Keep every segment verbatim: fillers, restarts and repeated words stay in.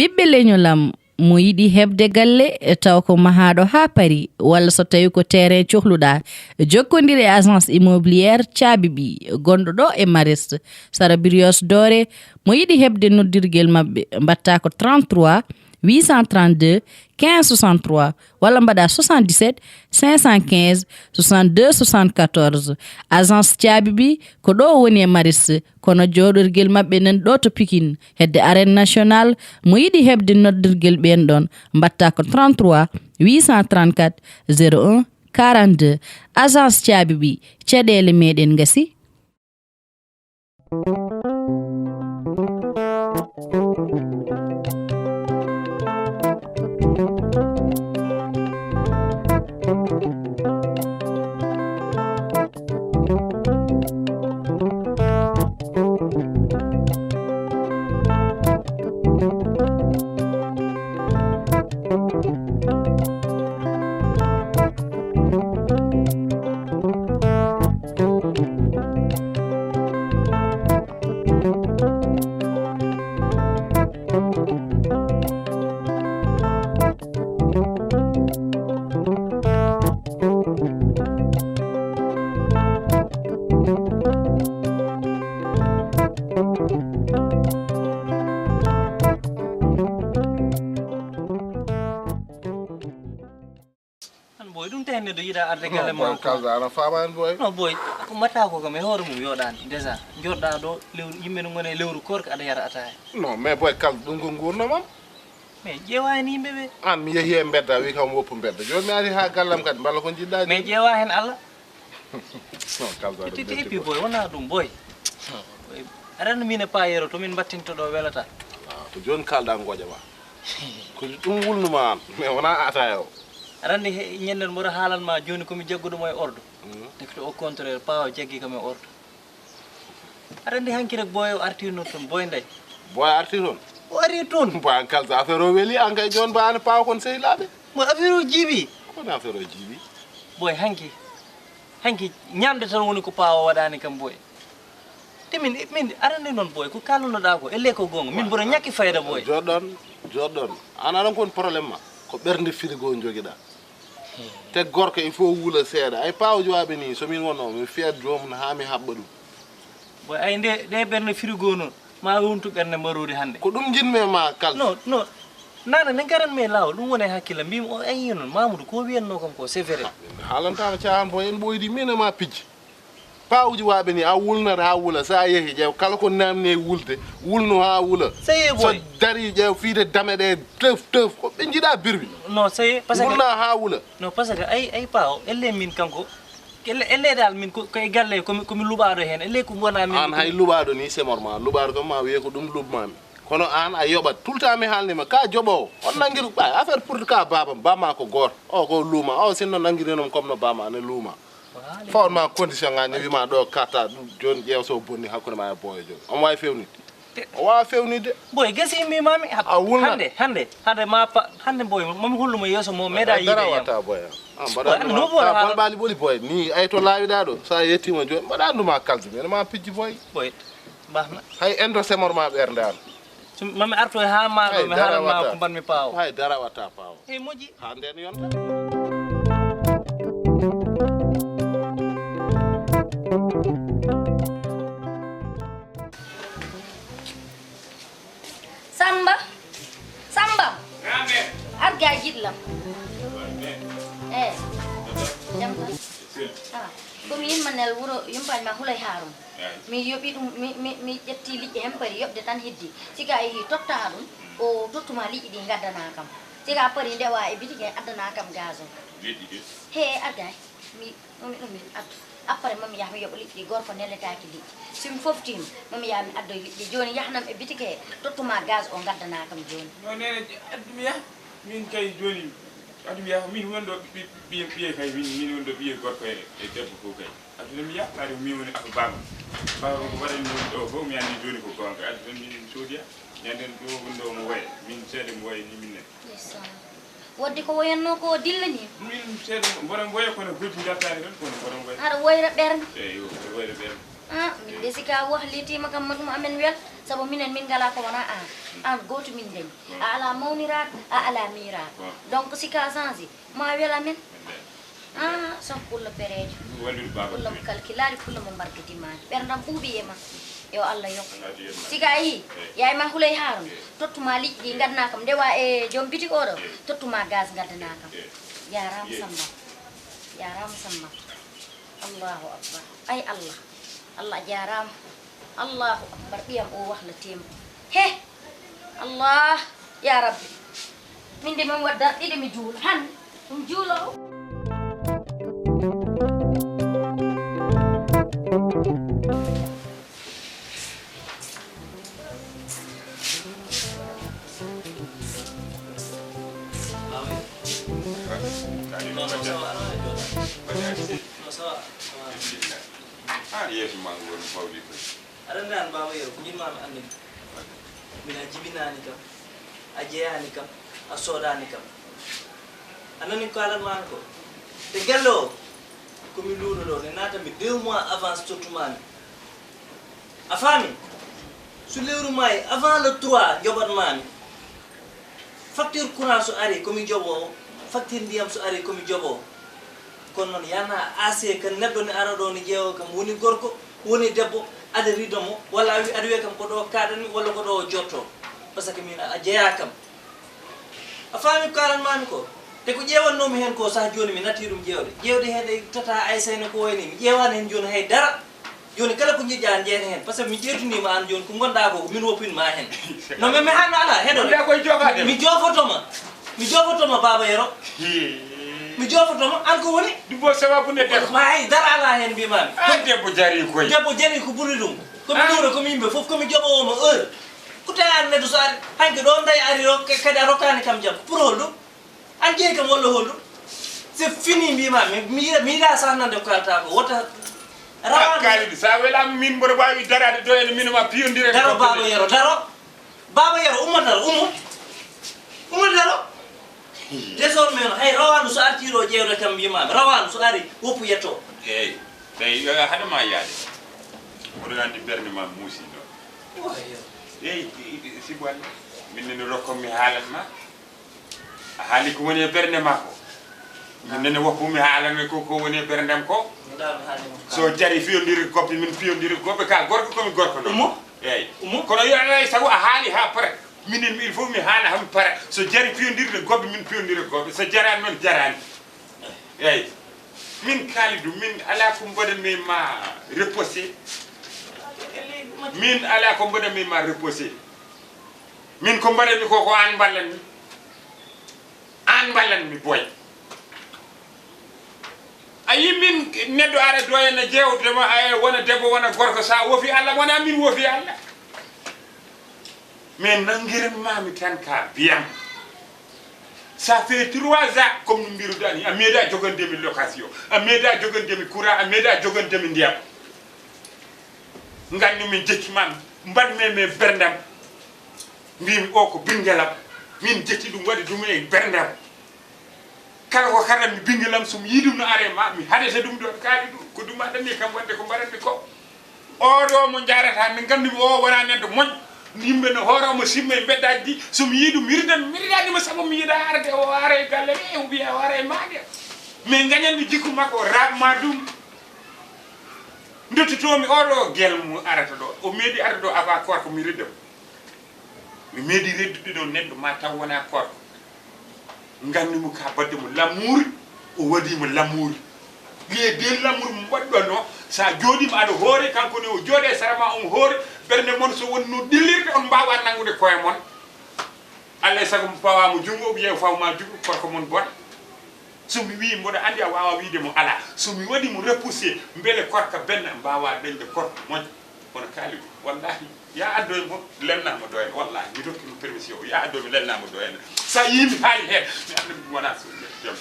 Ɓiɓɓe leñol am, mo yiɗi heɓde galle taw ko mahaaɗo haa paari, walla so tawii ko terrain cohluɗaa, jokkondir e agence immobilière Caabi Ɓiy, gonɗo ɗo e Mariste, sara Brioche Dorée. Mo yiɗi heɓde noddirgel maɓɓe, mbaɗtaa ko trente-trois huit cent trente-deux quinze soixante-trois, walla mbaɗaa soixante-dix-sept cinq cent quinze soixante-deux soixante-quatorze. Agence Caabi Ɓiy ko ɗo woni e Mariste, kono jooɗorgel maɓɓe nan ɗo to Pikine, hedde Arène Nationale. Mo yiɗi heɓde noddirgel ɓeen ɗoon, mbaɗtaa ko trente-trois huit cent trente-quatre zéro un quarante-deux. Agence Caabi Ɓiy, caɗeele meɗen ngasi. An boy, ɗum tawi neɗɗo yiɗa arde galle ma. Boy, kalda ana faama en boy. No boy, ko mbatta ko kam e hoore mum yoɗani déjà. Joɗɗa ɗo lewru, yimɓe no ngona e lewru korka aɗa yara ataya. Non mais boy, kalda ɗum ko ngurnamam. Mais ƴeewa hen yimɓe ɓe. An mi yehi e mbedda, wi kam woppu mbedda. Joni mi ari ha gallam kadi, mballa ko jiɗɗa. Mais ƴeewa hen Allah. Non, kalda ɗum. Titi ipi boy, wona ɗum boy. Aɗa anndi min e Pa Yero to min mbattinto ɗo welata. Ah, ko joni kalɗa ngoƴa ma. Ko ɗum wulnuma an, mais wona ataya o. Aɗa anndi he-, ñanden mboɗo haalan ma joni ko mi jagguɗo mo e ordo. Mhm. Te ko au contraire, Pa o jaggi kam e ordo. Aɗa anndi hanki rek boy o artirno toon, boy ndey. Boy arti toon? O ari toon. Boy an kalsa affaire o weli, an kay joni ba an Pa o kon sehilaaɓe. Mo affaire o jiibi. Kono affaire o jiibi? Boy hanki. Hanki ñamde tan woni ko Pa o waɗani kam boy. Te min, min aɗa anndi noon boy, ko kallunoɗa ko, elle ko gonga. Min mboɗo ñakki fayda boy. Joɗɗon, joɗɗon. An aɗa kon problème ma. Ko ɓernde frigo jogiɗa. Te gorko il faut wula seeɗa. Ay Pa o jowaaɓe ni, so min wonno, mi fiya joomum haa mi haɓɓa ɗum. Boy, ay nde, nde ɓernde frigo noon, ma wontu ɓernde mbaroodi hannde. Ko ɗum jiɗmi e ma kal. Non, non. Nana ne ngaran mi e laawol, ɗum woni e hakkille. Mbimi o ayi noon, Mamoudou ko wiyanno kam ko, c'est vrai. Haalantama caahan boy, en ɓoydi min e ma pijji. Pa uji waɓe ni, a wulnata ha wula, sa yehi ƴeew, kala ko namni e wulde, wulno ha wula. Seye boy. So dari ƴeew fiide dame ɗe, tef, tef, ko ɓe jiiɗa birwi. Non, seye, parce que wulna ha wula. Non, parce que ay, ay Pa o, elle min kanko, elle, elle dal min ko, ko e galle, komi, komi luɓaɗo hen, elle ko wona min. An hay luɓaɗo ni, c'est normal, luɓaɗo kam ma wiye ko ɗum luɓmami. Kono an a yoɓat, tout le temps mi haalnima, ka joɓowo, on nanguiri, ɓay, affaire pour ka babam, bamma ko goto, o ko luuma, o sinno nanguiri noon comme no bamma ne luuma. Fawat ma condition ngaji ne wima ɗo katta ɗum joni ƴeew so bonni hakkude ma e boyo joni. Omo wawi fewnidde. O wawa fewnidde. Boy gasi mbimami. A wulna. Hande, hande, hande ma pa, hande boy, momi hollumo yeeso mo meeɗa yiide yam. Dara watta boy. An mbaɗa ɗum no ka balɓali ɓoli boy. Ni ay to laawiɗa ɗo. Sa yettima joni mbaɗa ɗum ma kaldi men ma pijji boy. Boy. Bahna. Hay endo semor ma ɓernde an. Mami arto e ha ma ɗo mi haalan ma ko mbanmi Pa o. Hay dara watta Pa o. Hey moƴƴi. Ha nden yonta. Samba, Samba. Arga jiɗlam. Eh. Jam tan. Ah, ko mi yimma nel wuro yumpañ ma hulay harum. Mi yoɓi ɗum, mi, mi, mi ƴetti liƴƴi hen pari yoɓde tan heddi. Siga a yehi totta ɗum, o tottuma liƴƴi ɗi gaddana kam. Siga a pari ndewa e bitike addana kam gaz o. Liƴƴi ɗi? He argay. Mi, mi ɗum min addu. Après mami yah mi yoɓa liƴƴi gorko neletaaki liƴƴi. Simi foftima, mami yah mi addoy liƴƴi. Joni yahnam e bitike he, tottuma gaz o gaddana kam joni. No nene addu mi yah, min kay joni addu mi yah, min wonɗo ɓiye kay, min, min wonɗo ɓiye gorko e, e debbo fof kay. Aduna mi yaɓɓaade ko min woni afa baaba. Baaba ko waɗani min ɗo fof mi anndi jooni ko goonga. Aduna min soodiya. Ñanden ɗo woni ɗo mo waye. Min seeɗa mo waye ni min ne. Ndeysaan. Wadde ko woyanno ko dilla ni. Min seeɗa mboɗo mo waye kono gojji njaltaani tan kono mboɗo mo waye. Aɗa woyra ɓernde. Eyi, aɗa woyra ɓernde. Ah, min de si ka wahlitima kam ma ɗum amen wel, sabu minen min ngala ko wona an. An gooto min dañi. A ala mawniraaɗo, a ala miiraaɗo. Donc si ka change, ma wel amen. Ah, son pullo pereejo. Wallude baaba. Pullo mo kalkilaali, pullo mo mbarkidimaani. Ɓerdam ɓuuɓi e ma. Yo Allah yokku. Siga a yii, yaay ma huley Haaruna, tottuma liƴƴi ɗi ngaddanaa kam, ndewa e joom bitik oɗo, tottuma gaz ngaddanaa kam. Jaaraama Samba. Jaaraama Samba. Allahu akbar. Ay Allah. Allah jaaraama. Allahu akbar. Ɓiyam o wahlatiima. He! Allah! Ya Rabbi. Min de min waɗ darɗe ɗiɗi mi juula. Han ɗum juulo o. Ah, yeeso ma ngol mawɗi koy. Aɗa anndi an Baaba Yero, ko njiɗ-maa mi anndude? Min a jibinaani kam, a jeyaani kam, a soodaani kam. A nanii ko kaalan-maa mi ko? E galle o, ko mi luuɗo ɗo, ne naata mi deux mois avance tottu-maa mi. A faami? So lewru maayi, avant le trois njoɓat-maa mi. Facture courant so ari, ko mi joɓoowo. Facture ndiyam so ari, ko mi joɓoowo. Kono noon, yana A C, kan neɗɗo ne ara ɗo ne ƴeewa kam, woni gorko, woni debbo, aɗa rida mo, walla a wi-, aɗa wiya kam ko ɗo kaaɗanmi, walla ko ɗo o jotto. Parce que min a, a jeyaa kam. A faami ko kaalan-maa mi ko? Te ko ƴeewannoo-mi heen ko, sah jooni mi nattii ɗum ƴeewde. Ƴeewde heen e tata ay sayno ko wayi ni, mi ƴeewaani heen jooni hay dara. Jooni kala ko njiɗ-ɗaa aan ƴeewta heen, parce que mi ƴeewtiniima aan jooni, ko ngon-ɗaa ko, ko min woppin-maa heen. No, mais, mais hannde alaa, heɗo. Wonde koye joofaade. Mi joofoto ma. Mi joofoto ma, Baaba Yero. Hee. Mi joofoto ma, aan ko woni? Ɗum ko sababu nde debbo. Ma hay dara alaa heen, mbiy-maa-mi. Ay, debbo jarii koy. Debbo jarii ko ɓuri ɗum. Ko mi luuro, ko mi yimɓe fof, ko mi joɓoowo ma heure. Ko tawi aan neɗɗo so ari, hanki ɗo ndayi ari o, ka-, kadi a rokkaani kam jam. Pour hol ɗum? An jeyi kam walla hol ɗum? C'est fini, mbiy-maa-mi. Mi, mi yiɗa, mi yiɗa sahnande ko kalata ko. Wota rawane. Kalidi, sa welaama min mboɗo waawi daraade ɗo ene min ma piyondire. Daro, Baaba Yero, daro. Baaba Yero, ummo daro, ummo. Ummo daro. Désormais noon, hay rawaandu so artii ɗo ƴeewde kam, mbiy-maa-mi, rawaandu so ari, woppu yetto. Eey, eey, yo, haɗa ma yaade. Mboɗo anndi ɓernde ma muusi ɗo. Eey, i-, i-, sibu Alla, min ne rokko mi haalan ma. A haali ko woni e ɓernde ma ko. Min ne woppu mi haalan ko, ko woni e ɓerndam ko. So jari fiyondiri goppe, min piyondiri goppe, ka gorko ko mi gorko noon. Ummo. Eey. Ummo. Kono yo alaa e sago a haali haa pare. Minen, il faut mi haala haa mi para. So jari piyondirde goppe, min piyondira goppe. So jaraani noon, jaraani. Eey. Min Kalidou, min alaa ko mbaɗanmi ma reposé. Min alaa ko mbaɗanmi ma reposé. Min ko mbaɗanmi ko, ko aan mballanmi. Aan mballanmi, boy. A yii min neɗɗo ara ɗo ene jeewde ma, ay, wona debbo, wona gorko, sa wofi Alla, wona min wofi Alla. Mais nanngiren ma mi tan ka biyam. Ça fait trois ans, comme no mbiruɗaa ni, a meeɗa jogande mi location, a meeɗa jogande mi courant, a meeɗa jogande mi ndiyam. Nganndumi jetti ma, mbaɗmi e ɓerndam. Mbimi o ko ɓinngelam. Min jetti ɗum, waɗi ɗum e ɓerndam. Kala ko kaɗanmi ɓinngelam, so mi yii ɗum no ara e ma, mi haɗete ɗum ɗon. Kaali ɗum, ko ɗum aɗani kam waɗde ko mbaɗanmi ko. Oɗo mo njaarata, min nganndumi o wona neɗɗo moƴƴo. Yimɓe no hoora omo simma e mbeddaaji ɗi. So mi yii ɗum, mi ridan, mi ridanima sabu mi yiɗa arde o ara e galle, e o wiya o ara e maande. Mais ngañanmi jikku makko, o raɓma ɗum. Ndottotoomi oɗo gel mo arata ɗo. O meeɗi arde ɗo avant koorka, mi ridda mo. Mi meeɗi reddude ɗo neɗɗo ma taw wona koorka. Nganndumi ka baɗde mo l'amour, o waɗi mo l'amour. Les deux l'amour mo mbaɗɗon o, sa jooɗiima aɗa hoore, kanko ne o jooɗe sara ma, omo hoore, ɓernde mon so won no dillirde, on mbaawa nanngude koye mon. Alaa e sago mo pawa mo junngo, o wiya o faw ma junngo, koorka mon bona. So mi wii mboɗo anndi a waawa wiide mo alaa. So mi waɗi mo repoussé, mbele koorka benna, mbaawa dañde koorka moƴƴa. Kono Kalidou, wallahi, ya addo e mo, lelna mo ɗo en, wallahi, mi rokki mo permission, ya addo mi lelna mo ɗo en. Sa yii mi haali heen, mi annda ɗum wona so jam.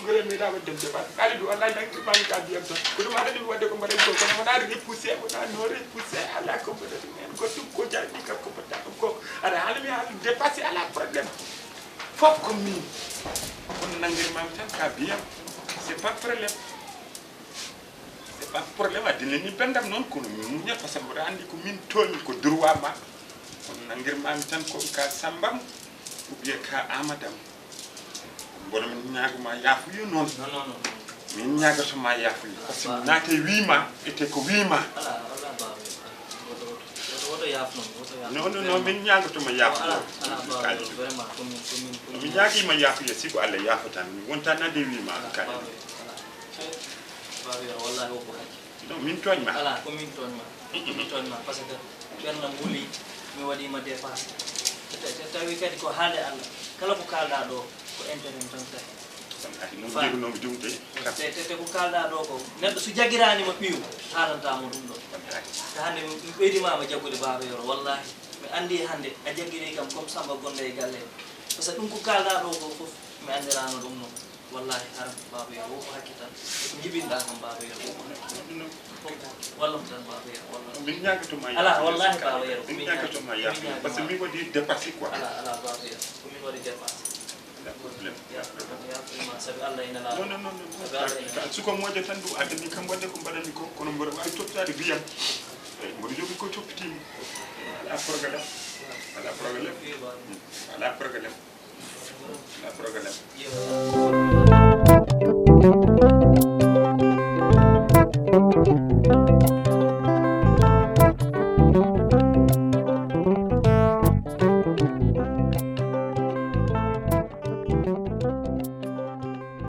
Ngure mi dawa dem de ba. Kalidou, wallahi, nangirma mi ka biyam tan. Ko ɗum aɗani mi waɗde ko mbaɗen ko, kono wona repoussé, wona no repoussé, alaa ko mbaɗani mi heen. Goɗɗum ko jarani kam ko mbaɗɗa ɗum ko. Aɗa haala mi haala dépassé, alaa problème. Fof ko min. Kono nangirma mi tan ka biyam. C'est pas problème. C'est Pas problème, a dina ni bendam noon, kono mi muñat, parce que mboɗo anndi ko min tooñi, ko droit ma. Kono nangirmaami tan ko ka Sambam, ou bien ka Amadam. Mboɗo min ñaaguma yaafuya noon. Non, non, non, non. Min ñaagatoma yaafuya, parce que mi naate wiima, ete ko wiima. Ala, ala, baabi. Woto, woto, woto, woto yaaf noon, woto yaaf. Non, non, non, min ñaagatoma yaafuya. Ala, ala, baabi, vraiment, ko min, ko min, ko min. Mi ñaagima yaafuya, sibu Allah yaafatan mi. Wonta nande wiima, ala, kadi. Baabi, ala. Baabi, wallahi, woppo hakke. Non, min tooñ ma. Ala, ko min tooñ ma. Ko min tooñ ma, parce que ɓernam wuli, mi waɗima dépassé. Te, te, te tawi kadi ko haalde Allah. Kala ko kaalɗa ɗo, ko intérêt tan tawi. Wallahi, non. Fa- jeegunoomi ɗum de. Te, te, te ko kaalɗa ɗo ko, neɗɗo so jagiraanima ɓiyu, haalantamo ɗum ɗo. Wallahi. Te hannde mi, mi ɓeydimama jaggude Baaba Yoro, wallahi. Mi anndi hannde a jaggiri kam comme Samba gonɗo e galle. Parce que ɗum ko kaalɗa ɗo ko fof, mi anndirano ɗum noon. Wallahi, haram, Baaba Yoro, woppo hakke tan. E ko jibinɗa kam, Baaba Yoro, woppo hakke. Woppo hakke. Wallam tan, Baaba Yoro, wallam. Min ñaagatoma yaafuya. Ala, wallahi, Baaba Yoro, min ñaagatoma yaafuya. Parce que min waɗi dépassé quoi. Ala, ala, Baaba Yoro, ko min waɗi dépassé. Ala problème. Yaafuya, yaafuya, sabi Allah ina laaɓi. Non, non, non, non. Sabi Allah ina laaɓi. Suka moƴƴo tan ɗum, a dañi kam waɗde ko mbaɗanmi ko, kono mboɗo waawi toppitaade biyam. Eyi, mboɗo jogii ko toppitiimi. Ala problème. Ala problème. Ala problème. Ala problème.